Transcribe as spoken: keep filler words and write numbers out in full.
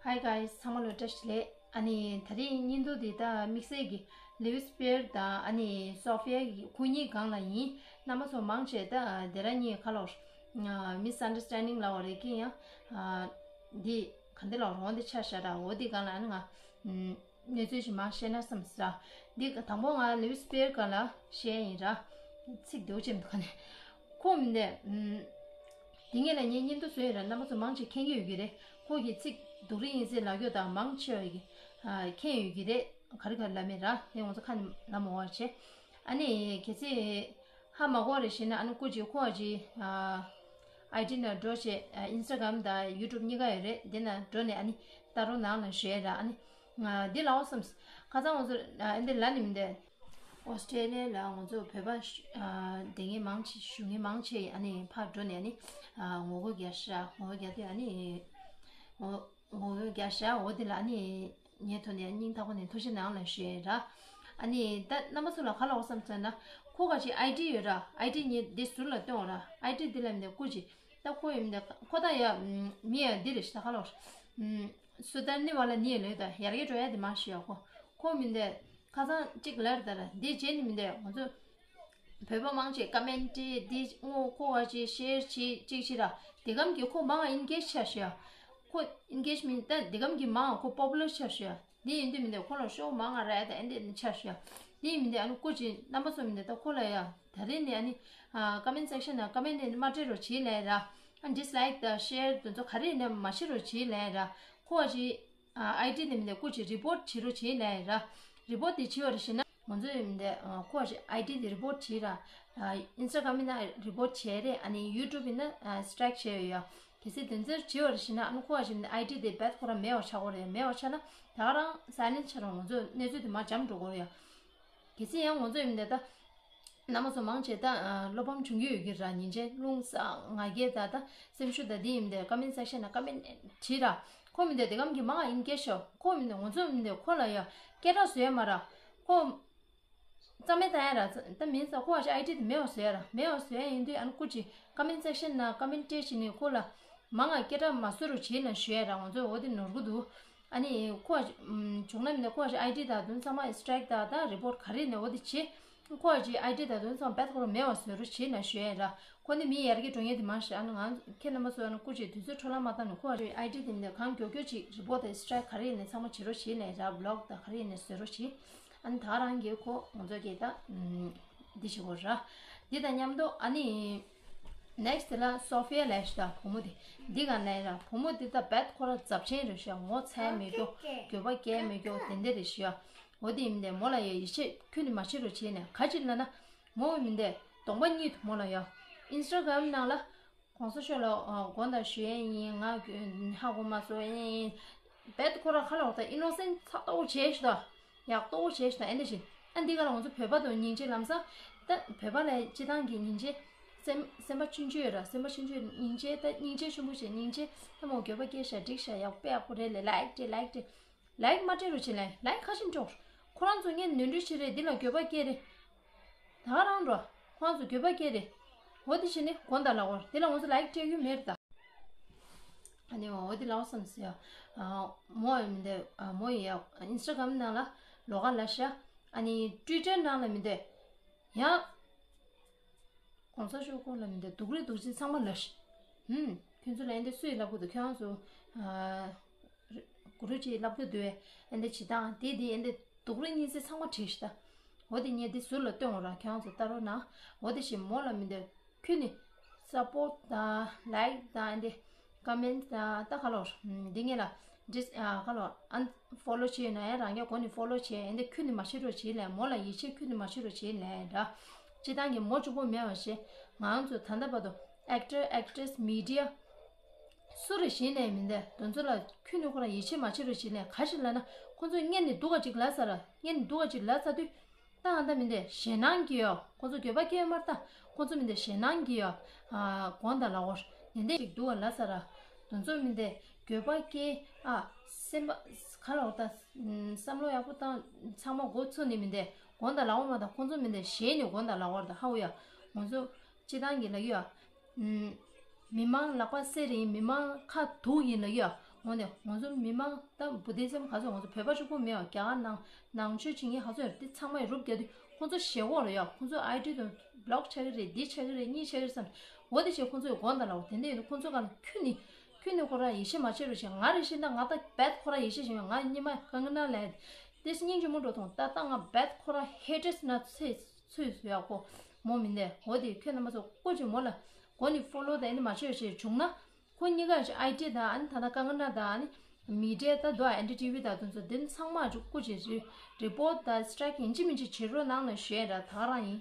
Hi guys, ཚང་མ་ལ་བཀྲ་ཤིས་བདེ་ལེགས། ཨ་ནི་ད་རེས་བརྙན་ཐུང་འདི་ད་དམིགས་བསལ་གྱི་ལེ་ཝིས་པི་ཡར་དང་ཨ་ནི་སོ་ཧྥི་ཡ་གི་ཁོ་གཉིས་སྒང་ལ་ཡིན། རྣམ་པ་ཚོ་མང་ཆེ་ད་དེ་ར་གཉིས་ཁ་ལོར་མི་སི་ཨན་ཌར་སི་ཊན་ཌིང་ལ་བ་རེད་ཀྱི་ཡང་འདི་ག་འདི་ལ་རོང་འདི་ཆ་བཞག་ར། འོ་འདི་སྒང་ལ་ཨ་ནི་ང་གནས་ཚུལ་ཞིག་མང་བཤད་ན་བསམ་ཟེར། འདི་དང་པོ་ང་ལེ་ཝིས་པི་ཡར་སྒང་ལ་བཤད་ཡིན་ར། ཚིག་འདུག་ཅེས་འདུག་ག་ནས་ཁོ་མིན་ནས། དེ་སྔོན་ལ་ངས་བརྙན་ཐུང་བཟོས་ཡོད་ར། རྣམ་པ་ཚོ་མང་ཆེ་མཁྱེན་གྱི་ཡོད་ཀྱི་རེད། ཁོ་གི་ཚིག་སྡུག་རུས་ཡིན་ཟེར་ལབ་རྒྱུ་དང་མང་ཆེ་བ་གི་མཁྱེན་ཡོད་ཀྱི་རེད། ག་རེ་ག་རེ་ལབ་མེད་ར། དེ་ང་ཚོ་ཁ་ནས་ལབ་མ་དགོས་པ་བྱས། ཨ་ནི་གལ་སྲིད་ཧ་མ་གོ་བ་རེ་བྱས་ན་ཨ་ནི་སྐུ་མཁྱེན་ཁོ་གི་ཨའི་ཌི་ནང་འགྲོ་བྱས། ཨིན་སི་ཊ་གྷ་རམ་དང་ཡུ་ཊུབ་གཉིས་ཀ་ཡོད་རེད། དེ་ནང་འགྲོ་ནས་ཨ་ནི་ལྟ་རོགས་གནང་ལབ་ཞུ་ཡས་ར། ཨ་ནི་འདི་ལབ་བསམ། ཁ་སང་ང་ཚོ་ཨ་འདི་ལབ་ནི་མི་འདུག་ཨོ་སི་ཀྲེ་ལི་ཡ་ལ་ང་ཚོ་བོད་པ་ཞུ་ཨ་བསྡད་མཁན་མང་ཆེ་བཞུགས་མཁན་མང་ཆེ་ཨ་ནི་ཕར་འགྲོ་ནས་ཨ་ནི་ཨ་ངོ་རྒོལ་རྒྱག་ཤག་ངོ་རྒོལ་རྒྱག་དུས་ཨ་ནི་ངོ་ངོ་རྒོལ་རྒྱག་ཤག་འོ་དེ་ལ་ཨ་ནི་ངའི་ཐོག་ནས་སྙིང་ཐག་པ་ནས་ཐུགས་རྗེ་གནང་ལབ་ཞུ་ཡས་ར། ཨ་ནི་ད་རྣམ་པ་ཚོ་ལ་ག་ལབ་དགོས་བསམ་ཟེར་ན། ཁོ་ག་ཅིག་ཨའི་ཌི་ཡོད་ར། ཨའི་ཌི་ངས་འདི་ཟུར་ལ་སྟོན་འོང་ར། ཨའི་ཌི་འདི་ལ་མི་འདི་སྐུ་མཁྱེན། ད་ཁོ་ཡིན་མི་འདི་ཁོ་ད་ཡ་མི་ཡ་འདི་རེད་ཤག་ད་ག་ལབ་དགོས། སུ་དར་ནི་བ་ལ་ནི་ཡ་ལོས་ད་ཡར་རྒྱས་འགྲོ་ཡ་དེ་མ་ཤེས་ཡ། ཁོ་ཁོ་མིན་འདི་ཁ་སང་གཅིག་ལར་ད་ར་འདི་རྗེས་ནི་མི་འདི་ང་ཚོ་བོད་པ་མང་ཆེ་ཀ་མེན་ཊི་འདི་ངོ་ཁོ་བ་ཅིག་ཤེར་ཅིག་ཅིག་ཅིག་ར། དེ་གམ་གྱི་ཁོ་མང་ང་ཨིན་གེ་ཇི་ཆགས་ཤག་ཁོ་ཨིན་གེ་ཇི་མིན་ད་དེ་གམ་གྱི་མང་ང་ཁོ་པོ་པུ་ལར་ཆགས་ཤག་འདི་ཡིན་དུས་མི་འདི་ཁོ་ལ་ཤོག་མང་ང་ར་ཡ་ད་ཨེ་འདི་ནི་ཆགས་ཤག་འདི་ཡིན་མི་འདི་ཨ་ནི་སྐུ་མཁྱེན་རྣམ་པ་ཚོ་མི་འདི་ད་ཁོ་ལ་ཡ་ད་རེས་ནི་ཨ་ནི་ཀ་མེན་ཊི་སེག་ཤན་ན་ཀ་མེན་ཊི་ནི་མ་སྤྲད་རོགས་བྱེད་ལབ་ར། ཨ་ཌི་སི་ལའིཀ་དང་ཤེར་དེ་ཚོ་ག་རེ་ནས་མ་བྱེད་རོགས་བྱེད་ལབ་ར། ཁོ་བ་ཅིག་ཨ་ཨའི་ཌི་དེ་མི་འདི་སྐུ་མཁྱེན་རི་པོར་ཊི་བྱེད་རོགས་བྱེད་ལབ་ར། རི་པོར་ཊི་དེ་བྱེད་པ་རེད་ཟེར་ན་ང་ཚོ་ཡིན་མི་འདི་ཁོ་བ་ཅིག་ཨའི་ཌི་དེ་རི་པོར་ཊི་བྱེད་ར། ཨིན་སི་ཊ་གྷ་རམ་ཡིན་ན་རི་པོར་ཊི་བྱས་རེད། ཨ་ནི་ཡུ་ཊུབ་ཡིན་ན་སི་ཊི་རའིཀ་བྱས་ཡོད་ཡ། གལ་སྲིད་དེ་ཚོར་བྱེད་པ་རེད་ཟེར་ན་ཨ་ནི་ཁོ་བ་ཅིག་ཨའི་ཌི་དེ་རྦད་ཁོ་རང་མེད་པ་ཆགས་ཀྱི་རེད། མེད་པ་ཆགས་ན་ད་ག་རང་སའི་ལེན་ཊི་ཆགས་ར། ང་ཚོ་གནས་ཚུལ་དེ་མར་འཇམ་འགྲོ་གི་རེད་ཡ། གལ་སྲིད་ཡང་ང་ཚོ་ཡིན་མི་འདི་ད། རྣམ་པ་ཚོ་མང་ཆེ་ད་ཨ་བློ་ཕམ་བྱུང་གི་ཡོད་ཀྱི་ར། ཉིན་བྱེད་རླུང་ས་ང་རྒྱལ་ད་ད་སེམས་ཤུགས་ད་འདི་ཡིན་མི་འདི་ཀ་མེན་ཊི་སེག་ཤན་ན་ཀ་མེན་ཊི་བྲིས་ར། ཁོ་མི་འདི་དེ་གམ་གྱི་མང་ང་ཨིན་གེ་ཇི་ཤོག་ཁོ་མི་འདི་ང་ཚོ་མི་འདི་ཁོ་ལ་ཡ་སྐད་གྲགས་བཟོ་ཡ་མ་ར། ཁོ་རྩ་མེད་བཏང་ཡ་ར། ད་མིན་ས་ཁོ་བ་ཅིག་ཨའི་ཌི་དེ་མེད་པ་བཟོ་ཡ་ར། མེད་པ་བཟོ་ཡ་ཡིན་དུས་ཨ་ནི་སྐུ་མཁྱེན་ཀ་མེན་ཊི་སེག་ཤན་ན་ཀ་མེན་ཊི་བྱས་ནས་ཁོ་ལ་མང་ང་སྐད་གྲགས་མ་བཟོ་རོགས་བྱེད་ལབ་ཞུ་ཡ་ར། ང་ཚོ་འོ་དེ་ནོར་གི་འདུག་ཨ་ནི་ཁོ་བ་ཅིག་བྱུང་ན་མིན་ན་ཁོ་བ་ཅིག་ཨའི་ཌི་ད་དུང་ཚང་མ་སི་ཊི་རའིཀ་ད་ད་རི་པོར་ཊི་ག་རེ་ནས་འོ་དེ་བྱེད། ཁོ་བ་ཅིག་ཨའི་ཌི་ད་དུང་ཚང་རྦད་ཁོ་རང་མེད་པ་བཟོ་རོགས་བྱེད་ལབ་ཞུ་ཡ་ར། ཁོ་ནི་མི་ཡར་རྒྱས་འགྲོ་མཁན་དེ་མ་ཤེས། ཨ་ནི་ང་ཁྱེད་རྣམ་པ་ཚོ་ཨ་ནི་སྐུ་མཁྱེན་དུས་ཚོད་འཕྲོ་བརླག་མ་བཏང་ནས་ཁོ་བ་ཅིག་ཨའི་ཌི་དེ་མིན་ན་གང་མགྱོགས་མགྱོགས་ཅིག་རི་པོར་ཊི་དང་སི་ཊི་རའིཀ་ག་རེ་ནས་ཚང་མ་བྱེད་རོགས་བྱེད་ལབ་ཡ་ར། བི་ལོག་ད་ག་རེ་ནས་བཟོ་རོགས་བྱེད། ཨ་ནི་ད་རང་གིས་ཁོ་ང་ཚོ་གིས་ད་འདི་བྱེད་དགོས་ར། འདི་དང་མཉམ་དུ་ཨ་ནི་ནེག་སི་ཊི་ལ་སོ་ཧྥི་ཡ་ལབ་ཤག་བུ་མོ་དེ་འདི་ག་ལབ་ར། བུ་མོ་འདི་ད་རྦད་ཁོ་རང་རྩབ་ཆེན་རེད་ཤག་ངོ་ཚ་མེད་རྒྱུ། འགྱོད་པ་སྐྱེ་མེད་རྒྱུ་དེ་འདྲ་རེད་ཤག་འོ་དེ་ཡིན་མི་འདི་མོ་ལ་ཡ་ཡིད་ཆེས་ཁྱོན་ནས་མ་བྱེད་རོགས་བྱེད་ལབ་ཡ། ག་ཅི་ལབ་ན་མོ་མི་འདི་གདོང་པ་གཉིས་འདུག་མོ་ལ་ཡ། ཨིན་སི་ཊ་གྷ་རམ་ནང་ལ་གོང་ས་མཆོག་ལ་ཨ་དགོངས་དག་ཞུ་ཡས་ཡིན། ང་ཧ་གོ་མ་སོང་ཡིན། རྦད་ཁོ་རང་ཁ་ལོག་ད་ཨི་ནོ་སེན་ཊི་ཚ་ཏོག་བྱས་ཤག་ད། ཡག་ཏོག་བྱས་ཤག་ད། ཨེ་འདྲ་བྱས། ཨ་འདི་ག་ལ་ང་ཚོ་བོད་པ་དང་སྙིང་རྗེ་ལམ་སང་ད་བོད་པ་ལ་སྤྱི་བཏང་གི་སྙིང་རྗེ། སེམས་སེམས་པ་ཆུང་ཆུང་ཡོད་ར། སེམས་པ་ཆུང་ཆུང་སྙིང་རྗེ་ད་སྙིང་རྗེ་ཆེན་པོ་བྱས། སྙིང་རྗེ་ད་མོ་འགྱོད་པ་སྐྱེས་ཤག་འགྲིག་ཤག་ཡག་པོ་ཡག་པོ་རེད་ལབ་ལའིཀ་སྤྲད་ལའིཀ་སྤྲད། ལའིཀ་མ་སྤྲད་རོགས་བྱེད་ལབ་ཡ། ལའིཀ་ཁ་ཤས་འགྲོ། ཁོ་རང་ཚོ་ངས་ནོར་འཁྲུལ་བྱས་རེད། འདི་ལ་འགྱོད་པ་སྐྱེས་རེད། ད་ག་རང་འགྲོ། ཁོ་རང་ཚོ་འགྱོད་པ་སྐྱེས་རེད། འོ་དེ་བྱས་ནས་དགོངས་དག་ལབ་དགོས། དེ་ལ་ང་ཚོ་ལའིཀ་སྤྲད་རྒྱུ་མེད་རེད་ད། ཨ་ནི་འོ་དེ་ལབ་བསམ་ཟེར་ཡ། མོ་ཡ་མི་འདི་མོ་ཡི་ཡ་ཨིན་སི་ཊ་གྷ་རམ་ནང་ལ་ལོགས་ཀ་ལབ་ཤག་ཨ་ནི་ཊུའི་ཊར་ནང་ལ་མི་འདི་ཡང་། གོང་ས་མཆོག་སྐོར་ལ་མི་འདི་སྡུག་རུས་སྡུག་ཅན་ཚང་མ་ལབ་ཤག་ཧུམ། ཁྱོད་ཚོ་ལ་ཨེ་འདི་སུས་ལབ་དགོས་འདུག་ཁྱོད་རང་ཚོ་ཨ་གུ་རུ་ཅིག་ལབ་དགོས་འདུག་ཨེ་འདི་བྱེད་སྟངས་དེ་དེ་ཨེ་འདི་སྡུག་རུས་སྙིང་རྗེ་ཚང་མ་བྲིས་ཤག་ད། འོ་དེ་ངས་འདི་ཟུར་ལ་སྟོན་འོང་ར། ཁྱོད་རང་ཚོ་ལྟ་རོགས་གནང་། འོ་དེ་བཞིན་མོ་ལ་མི་འདི་ཁྱོད་ནི་སབ་པོརཊ་དང་ལའིཀ་དང་ཨེ་འདི་ཀ་མེན་ཊི་དང་ད་ག་ལོར་འདི་ངས་ལ་ཌིས་ཨ་ག་ལོར་ཨན་ཕོ་ལོ་བྱས་ན་ཡང་རང་རྒྱལ་སྒོ་ནས་ཕོ་ལོ་བྱས། ཨེ་འདི་ཁྱོད་ནི་མ་བྱེད་རོགས་བྱེད་ལབ་ཡ། མོ་ལ་ཡིད་ཆེས་ཁྱོད་ནི་མ་བྱེད་རོགས་བྱེད་ལབ་ཡ་འདྲ། སྤྱི་བཏང་གི་མོ་གཅིག་པོ་མེད་པ་བྱས། ང་ཚོ་ད་ལྟ་བར་དུ་ཨེག་ཊར་ཨེག་ཊི་རེ་སི་མི་ཌི་ཡ་སུ་རེ་བཞིན་ནས་མི་འདི་དེ་ཚོ་ལ་ཁྱོད་ནི་ཁོ་རང་ཡིད་ཆེས་མ་བྱེད་རོགས་བྱེད་ལབ་ཡ། ག་ཞིག་ལབ་ན་ཁོ་ཚོ་སྔོན་ནས་སྡུག་ག་ཅིག་ལབ་ཚར་ར། སྔོན་ནས་སྡུག་ག་ཅིག་ལབ་ཚར་དུས། ད་ཨ་ད་མི་འདི་ཞེད་སྣང་གི་ཡོད། ཁོ་ཚོ་འགྱོད་པ་སྐྱེ་མར་ད། ཁོ་ཚོ་མི་འདི་ཞེད་སྣང་གི་ཡོད། ཨ་དགོངས་དག་ལབ་དགོས། ངན་འདི་ཅིག་འདུག་ག་ལབ་ས་ར། དེ་ཚོ་མི་འདི་འགྱོད་པ་སྐྱེ། ཨ་སེམས་པ་ག་ལ་འོ་ད་བསམ་བློ་ཡག་པོ་བཏང་། ཚང་མ་མགོ་ཚོས་ནི་མི་འདི་དགོངས་དག་ལབ་དགོས་མ་ད། ཁོ་ཚོ་མི་འདི་ཞེད་ནས་དགོངས་དག་ལབ་དགོས་རེད་ད། ཧ་གོ་ཡ། ང་ཚོ་སྤྱི་བཏང་གི་ལབ་ཡ། མི་མང་ལག་པ་གསེར་ཡིན། མི་མང་ཁ་དུག་ཡིན་ལབ་ཡ། འོ་ནས་ང་ཚོ་མི་མང་ད་བུ་དེ་སེམས་ག་ཚོད་ང་ཚོ་བོད་པ་གཅིག་པུ་མེད་པ་རྒྱ་གར་ནང་ནང་ཆོས་བྱེད་མཁན་ག་ཚོད་ཡོད་རེད། དེ་ཚང་མ་ཡི་རུབ་རྒྱག་དུས་ཁོང་ཚོ་ཞེད་གོ་རེད་ཡ། ཁོང་ཚོ་ཨའི་ཌི་དང་བྷི་ལོག་ཆགས་ཀྱི་རེད། འདི་ཆགས་ཀྱི་རེད། གཉིས་ཆགས་ཀྱི་རེད་བསམ། འོ་དེ་བྱས་ཁོང་ཚོ་ཡི་དགོངས་དག་ལ། འོ་དེ་འདྲ་ཡིན་དུས་ཁོང་ཚོ་ག་ལ་ཁྱོད་ནི་ཁྱོད་ནི་ཁོ་རང་ཡིད་ཆེས་མ་བྱེད་རོགས་བྱས། ང་རེ་བཞིན་ད་ང་ད་བད་ཁོ་རང་ཡིད་ཆེས་བྱེད། ང་སྙིང་མ་ཁ་ངན་ན་ལས་དེ་སྙིང་རྗེ་མོ་འགྲོ་ཐོང་ད། ད་ང་བད་ཁོ་རང་ཧེ་ཊར་སི་ན་ཚོས་ཚོས་སུ་ཡག་གོ་མོ་མིན་ནས། འོ་དེ་ཁྱོད་རྣམ་པ་ཚོ་སྐུ་མཁྱེན་མོ་ལ་མགོ་ནས་ཕོ་ལོ་དང་ཨ་ནི་མ་བྱེད་རོགས་བྱས། བྱུང་ན། ཁོ་གཉིས་ཀ་ཨའི་ཌི་དང་ཨ་ནི་ད་ལྟ་ཀ་ང་ན་དང་ཨ་ནི་མི་ཌི་ཡ་ད་དུ་ཨེན་ཌི་ཊི་ཝི་དང་དེ་ཚོ་དེ་ཚང་མ་ཅིག་སྐུ་མཁྱེན་རི་རི་པོ་ཊི་དང་སི་ཊི་རའིཀ་ཡིན་གཅིག་མིན་གཅིག་བྱེད་རོགས་གནང་ལ་ཞུ་ཡ་འདྲ་ད་ག་རང་ཡིན།